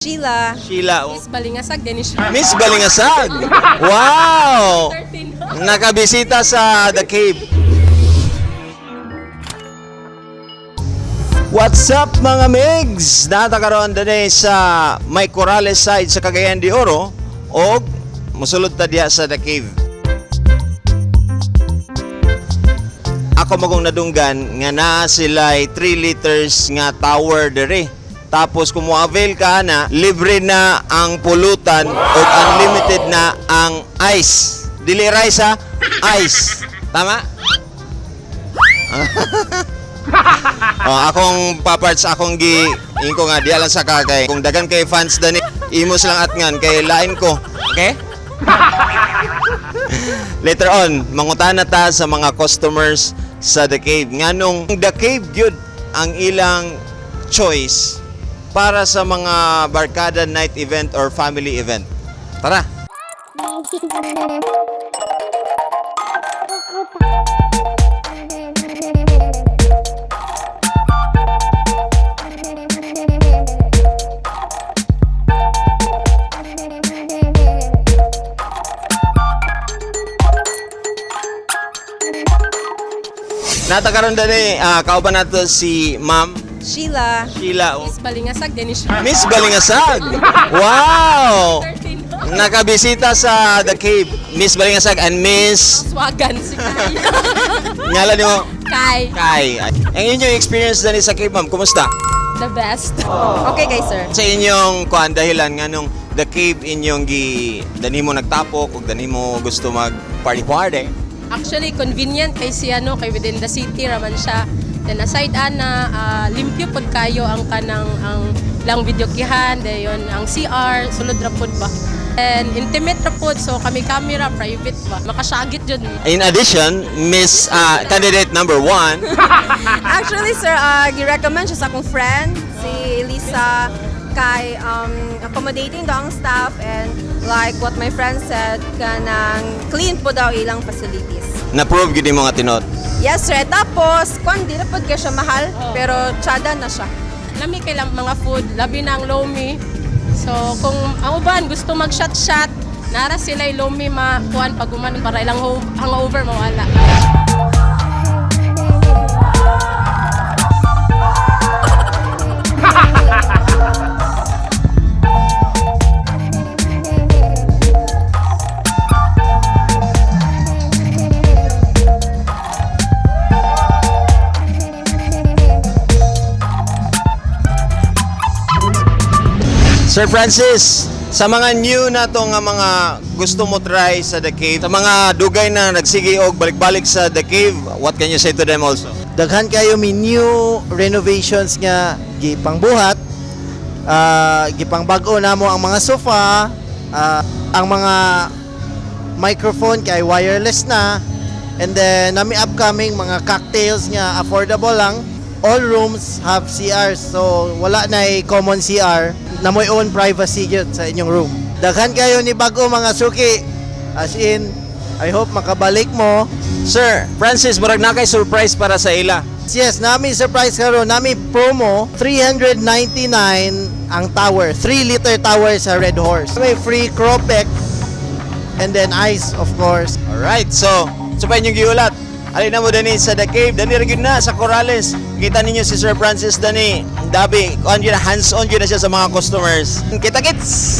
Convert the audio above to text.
Sheila. Sheila. Miss Balingasag, din siya. Miss Balingasag. Wow! 13. Nakabisita sa The Cave. What's up, mga migs? Nata karon dinhi sa may Corrales side sa Cagayan de Oro og mosulod ta diha sa The Cave. Ako magong nadunggan nga naa sila 3 liters nga tower dere. Tapos kung mo-avail ka na, libre na ang pulutan o unlimited na ang ice. Dili rice ha, ice. Tama? Oh, akong paparts, akong gi inko nga di lang sa kakay. Kung dagan kay fans dani, imo silang atngan kay lain ko. Okay? Later on, mangutana ta sa mga customers sa The Cave. Nganong The Cave gyud ang ilang choice para sa mga barkada night event or family event. Tara! Nata karon dani, kauban nato si Ma'am Sheila. Sheila. Miss Balingasag, din siya. Miss Balingasag. Wow! 13. Nakabisita sa The Cave. Miss Balingasag and Miss Swagan si Kai. Ngalan nimo Kai. Kai. Ang inyong experience dani sa Cave, ma'am, kumusta? The best. Okay kay sir. Sa inyong kuan dahilan nganong The Cave inyong gi dani mo nagtapok ug dani mo gusto mag party party. Actually, convenient kay siya, no, kay within the city raman siya. Then aside ana, limpyo pod kayo ang kanang ang lang videokihan, dayon ang CR, sulod ra pod ba. And intimate ra pod, so kami camera private ba. Makasyagit jud. In addition, Miss candidate number 1, Actually, sir, gi-recommend siya sa akong friend, si Elisa, kay accommodating daw ang staff and like what my friend said, kanang clean po daw ilang facilities. Na-prove gyud nimo nga tinuod. Yes, sir. Tapos, kung di na po kay siya mahal, pero tsada na siya. Lami kay lang mga food, labi na ang lomi. So kung ang uban gusto mag shot shot, nara sila lomi makuan pag uman para ilang hangover mawala. Sir Francis, sa mga new na to nga mga gusto mo try sa The Cave, sa mga dugay na nagsige og balik-balik sa The Cave, what can you say to them also? Daghan kayo mi new renovations nga gipangbuhat, gipangbag-o namo ang mga sofa, ang mga microphone kay wireless na, and then nami upcoming mga cocktails nga affordable lang. All rooms have CR, so wala na common CR na moy own privacy gyud sa inyong room. Daghan kayo ni bag-o, mga suki, as in I hope makabalik mo. Sir Francis, murag na kay surprise para sa ila. Yes, nami surprise karon, nami promo 399 ang tower, 3-liter tower sa Red Horse. May free cropek and then ice, of course. Alright, so pa inyong giulat. Alin na mo dani sa The Cave, dani ra gyud na sa Corrales. Kita ninyo si Sir Francis dani. Dabi, on gyud na, hands-on gyud na siya sa mga customers. Kita kits.